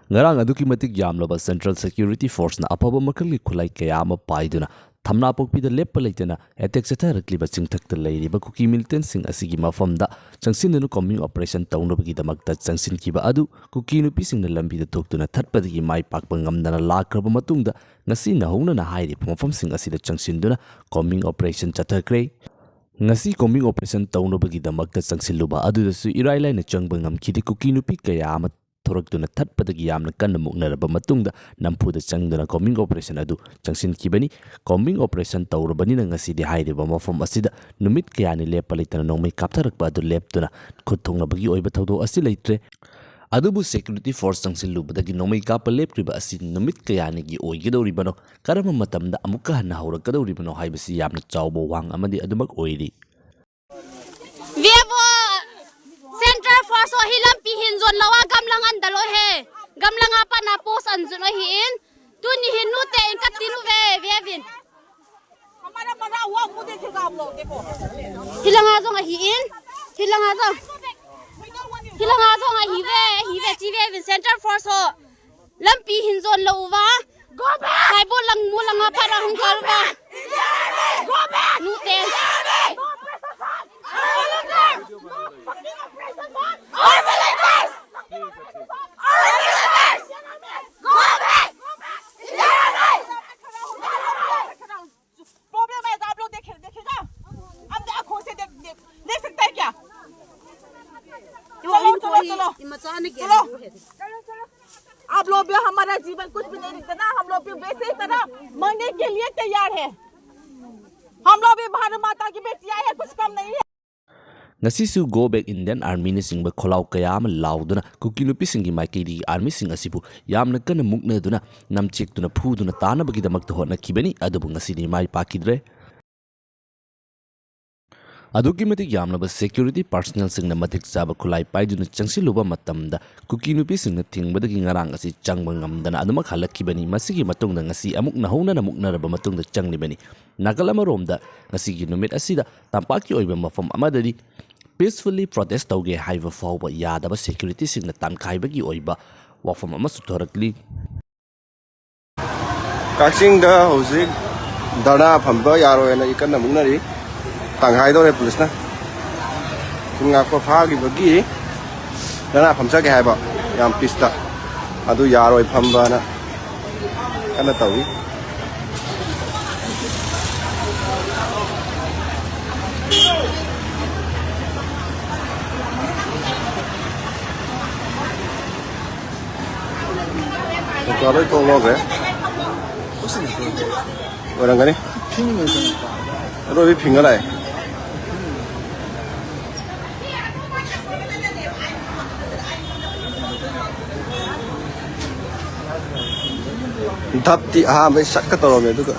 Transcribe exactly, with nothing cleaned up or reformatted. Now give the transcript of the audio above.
ꯉꯔꯥꯡ ꯑꯗꯨꯛꯀꯤ ꯃꯇꯤꯛ ꯌꯥꯝꯂꯕ Central Security Forceꯅ ꯑꯐꯕ ꯃꯈꯜꯒꯤ ꯈꯨꯠꯂꯥꯏ ꯀꯌꯥ ꯑꯃ ꯄꯥꯏꯗꯨꯅ ꯊꯝꯅꯥꯄꯣꯛꯄꯤꯗ ꯂꯦꯞꯄ ꯂꯩꯇꯅ ꯑꯦꯇꯦꯛ ꯆꯠꯊꯔꯛꯂꯤꯕ ꯆꯤꯡꯊꯛꯇ ꯂꯩꯔꯤꯕ ꯀꯨꯀꯤ militantꯁꯤꯡ ꯑꯁꯤꯒꯤ ꯃꯐꯝꯗ ꯆꯪꯁꯤꯟꯗꯨꯅ combing operation ꯇꯧꯅꯕꯒꯤꯗꯃꯛꯇ ꯆꯪꯁꯤꯟꯈꯤꯕ ꯑꯗꯨ ꯀꯨꯀꯤ ꯅꯨꯄꯤꯁꯤꯡꯅ ꯂꯝꯕꯤꯗ ꯊꯣꯛꯇꯨꯅ ꯊꯠꯄꯗꯒꯤ ꯃꯥꯏ ꯄꯥꯛꯄ ꯉꯝꯗꯅ ꯂꯥꯛꯈ꯭ꯔꯕ ꯃꯇꯨꯡꯗ, ꯉꯁꯤ ꯅꯧꯍꯧꯅꯅ ꯍꯥꯏꯔꯤꯕ ꯃꯐꯝꯁꯤꯡ ꯑꯁꯤꯗ ꯆꯪꯁꯤꯟꯗꯨꯅ combing operation ꯆꯠꯊꯈ꯭ꯔꯦ꯫ ꯉꯁꯤ combing operation ꯇꯧꯅꯕꯒꯤꯗꯃꯛꯇ ꯆꯪꯁꯤꯜꯂꯨꯕ ꯑꯗꯨꯗꯁꯨ ꯏꯔꯥꯏ ꯂꯥꯏꯅ ꯆꯪꯕ ꯉꯝꯈꯤꯗꯦ꯫ ꯀꯨꯀꯤ ꯅꯨꯄꯤ ꯀꯌꯥ ꯑꯃ ꯊꯣꯔꯛꯇꯨꯅ ꯊꯠꯄꯗꯒꯤ ꯌꯥꯝꯅ ꯀꯟꯅ ꯃꯨꯛꯅꯔꯕ ꯃꯇꯨꯡꯗ ꯅꯝꯐꯨꯗ ꯆꯪꯗꯨꯅ combing operation ꯑꯗꯨ ꯆꯪꯁꯤꯟꯈꯤꯕꯅꯤ꯫ Combing operation ꯇꯧꯔꯕꯅꯤꯅ ꯉꯁꯤꯗꯤ ꯍꯥꯏꯔꯤꯕ ꯃꯐꯝ ꯑꯁꯤꯗ ꯅꯨꯃꯤꯠ ꯀꯌꯥꯅꯤ ꯂꯦꯞꯄ ꯂꯩꯇꯅ ꯅꯣꯡꯃꯩ ꯀꯥꯞꯊꯔꯛꯄ ꯑꯗꯨ ꯂꯦꯞꯇꯨꯅ ꯈꯨꯠ ꯊꯣꯛꯅꯕꯒꯤ ꯑꯣꯏꯕ ꯊꯧꯗꯣꯛ ꯑꯁꯤ ꯂꯩꯇ꯭ꯔꯦ꯫ ꯑꯗꯨꯕꯨ security force ꯆꯪꯁꯤꯜꯂꯨꯕꯗꯒꯤ ꯅꯣꯡꯃꯩ ꯀꯥꯞꯄ ꯂꯦꯞꯈ꯭ꯔꯤꯕ ꯑꯁꯤ ꯅꯨꯃꯤꯠ ꯀꯌꯥꯅꯤꯒꯤ ꯑꯣꯏꯒꯗꯧꯔꯤꯕꯅꯣ? ꯀꯔꯝꯕ ꯃꯇꯝꯗ ꯑꯃꯨꯛꯀ ꯍꯟꯅ ꯍꯧꯔꯛꯀꯗꯧꯔꯤꯕꯅꯣ ꯍꯥꯏꯕꯁꯤ ꯌꯥꯝꯅ ꯆꯥꯎꯕ ꯋꯥꯍꯪ ꯑꯃꯗꯤ ꯑꯗꯨꯃꯛ ꯑꯣꯏꯔꯤ꯫ Vevo Central Force ꯍꯣ ꯍꯤ ꯂꯝꯄꯤ ꯍꯤꯟꯖꯣꯟ ꯂꯋꯥ ꯒꯝꯂꯪ ꯑꯟꯗ ꯂꯣ ꯍꯦ꯫ ꯒꯝꯂꯪ ꯑꯄꯥ ꯅꯥ post ꯑꯟꯖꯨꯟ ꯑꯣ ꯍꯤ ꯏꯟ꯫ ꯇꯨꯅꯤ ꯍꯤꯟ ꯅꯨ ꯇꯦ ꯏꯟ ꯀꯠꯇꯤ ꯅꯨ ꯚꯦ, ꯚꯦ ꯚꯤꯟ꯫ हमारा बना हुआ मुंह देखेगा आप लोग, देखो। हिलंगा जोंग अही इन, हिलंगा जोंग, हिलंगा जोंग अही वे, ही वे ची वे विन Central Force हो। लंपी हिंजोन लउवा, साइबो लंगमु लंगा परा हूं गलवा। नुते। Problem है तो आप लोग देखे, देखेगा? अपने आंखों से देख, देख, देख सकता है क्या? चलो, चलो, चलो। चलो। आप लोग भी हमारा जीवन कुछ भी नहीं रखते ना, हम लोग भी वैसे ही तरह मरने के लिए तैयार है। हम लोग भी भारत माता की बेटियां हैं, कुछ कम नहीं है। ꯉꯁꯤꯁꯨ Go Back Indian Armyꯅꯆꯤꯡꯕ ꯈꯣꯜꯂꯥꯎ ꯀꯌꯥ ꯑꯃ ꯂꯥꯎꯗꯨꯅ ꯀꯨꯀꯤ ꯅꯨꯄꯤꯁꯤꯡꯒꯤ ꯃꯥꯏꯀꯩꯗꯒꯤ armyꯁꯤꯡ ꯑꯁꯤꯕꯨ ꯌꯥꯝꯅ ꯀꯟꯅ ꯃꯨꯛꯅꯗꯨꯅ, ꯅꯝꯆꯦꯛꯇꯨꯅ, ꯐꯨꯗꯨꯅ ꯇꯥꯅꯕꯒꯤꯗꯃꯛꯇ ꯍꯣꯠꯅꯈꯤꯕꯅꯤ, ꯑꯗꯨꯕꯨ ꯉꯁꯤꯗꯤ ꯃꯥꯏ ꯄꯥꯛꯈꯤꯗ꯭ꯔꯦ꯫ ꯑꯗꯨꯛꯀꯤ ꯃꯇꯤꯛ ꯌꯥꯝꯂꯕ security personnelꯁꯤꯡꯅ ꯃꯇꯤꯛ ꯆꯥꯕ ꯈꯨꯠꯂꯥꯏ ꯄꯥꯏꯗꯨꯅ ꯆꯪꯁꯤꯜꯂꯨꯕ ꯃꯇꯝꯗ, ꯀꯨꯀꯤ ꯅꯨꯄꯤꯁꯤꯡꯅ ꯊꯤꯡꯕꯗꯒꯤ ꯉꯔꯥꯡ ꯑꯁꯤ ꯆꯪꯕ ꯉꯝꯗꯅ ꯑꯗꯨꯃꯛ ꯍꯜꯂꯛꯈꯤꯕꯅꯤ꯫ ꯃꯁꯤꯒꯤ ꯃꯇꯨꯡꯗ ꯉꯁꯤ ꯑꯃꯨꯛ ꯅꯧꯍꯧꯅꯅ ꯃꯨꯛꯅꯔꯕ ꯃꯇꯨꯡꯗ ꯆꯪꯂꯤꯕꯅꯤ꯫ ꯅꯥꯀꯜ ꯑꯃꯔꯣꯝꯗ, ꯉꯁꯤꯒꯤ ꯅꯨꯃꯤꯠ ꯑꯁꯤꯗ ꯇꯝꯄꯥꯛꯀꯤ ꯑꯣꯏꯕ ꯃꯐꯝ ꯑꯃꯗꯗꯤ peacefully protest ꯇꯧꯒꯦ ꯍꯥꯏꯕ ꯐꯥꯎꯕ ꯌꯥꯗꯕ securityꯁꯤꯡꯅ ꯇꯥꯟꯈꯥꯏꯕꯒꯤ ꯑꯣꯏꯕ ꯋꯥꯐꯝ ꯑꯃꯁꯨ ꯊꯣꯔꯛꯂꯤ꯫ ꯀꯛꯆꯤꯡꯗ ꯍꯧꯖꯤꯛ ꯙꯔꯅꯥ ꯐꯝꯕ ꯌꯥꯔꯣꯏꯅ ꯏꯀꯟꯅ ꯃꯨꯛꯅꯔꯤ꯫ ꯇꯪꯈꯥꯏꯗꯧꯔꯦ ꯄꯨꯂꯤꯁꯅ꯫ ꯊꯤꯡ ꯉꯥꯛꯄ ꯐꯥꯈꯤꯕꯒꯤ ꯙꯔꯅꯥ ꯐꯝꯖꯒꯦ ꯍꯥꯏꯕ ꯌꯥꯝ ꯄꯤꯁꯇ꯫ ꯑꯗꯨ ꯌꯥꯔꯣꯏ ꯐꯝꯕꯅ ꯀꯟꯅ ꯇꯧꯏ꯫ ꯗꯨꯀꯥꯟ ꯂꯣꯏ ꯊꯣꯡ ꯂꯣꯟꯈ꯭ꯔꯦ꯫ ꯑꯣꯏꯔꯝꯒꯅꯤ꯫ ꯑꯔꯣꯏꯕꯤ ꯐꯤꯡꯉ ꯂꯥꯛꯑꯦ꯫ ꯙꯞꯇꯤ ꯑꯍꯥꯟꯕꯩ ꯁꯠꯀ ꯇꯧꯔꯝꯃꯦ, ꯑꯗꯨꯒ